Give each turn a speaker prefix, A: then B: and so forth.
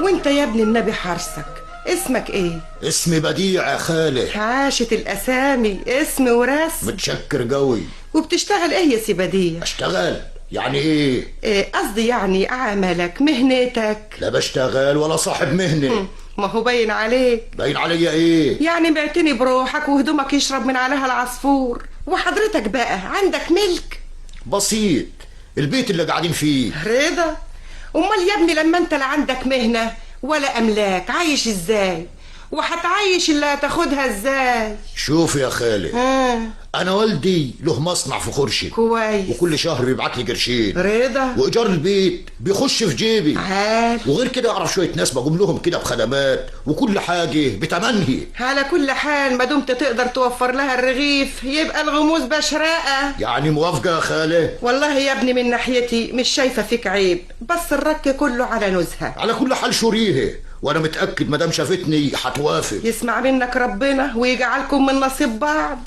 A: وانت يا ابن النبي حرسك، اسمك ايه؟
B: اسمي بديع يا خالي.
A: عاشت الاسامي، اسم ورسم.
B: متشكر قوي.
A: وبتشتغل ايه يا سي بديع؟
B: اشتغل يعني ايه؟
A: إيه قصدي يعني عملك، مهنتك.
B: لا بشتغل ولا صاحب مهنة.
A: ما هو باين عليك.
B: باين عليا ايه؟
A: يعني معتني بروحك وهدومك يشرب من عليها العصفور. وحضرتك بقى عندك ملك؟
B: بسيط، البيت اللي قاعدين فيه.
A: رضا، امال يا ابني لما انت لا عندك مهنة ولا املاك عايش ازاي؟ وهتعيش اللي هتاخدها ازاي؟
B: شوف يا خالي، انا والدي له مصنع في خورشيد.
A: كويس.
B: وكل شهر بيبعت لي قرشين.
A: رضا.
B: وايجار البيت بيخش في جيبي.
A: عال.
B: وغير كده اعرف شوية ناس بقوم لهم كده بخدمات وكل حاجة بتمنهي.
A: على كل حال ما دمت تقدر توفر لها الرغيف يبقى الغموس بشرقه.
B: يعني موافقة يا خالي؟
A: والله يا ابني من ناحيتي مش شايفه فيك عيب، بس الرك كله على نزهه.
B: على كل حال شوريه، وانا متاكد مدام شافتني هتوافق.
A: يسمع منك ربنا ويجعلكم من نصيب بعض.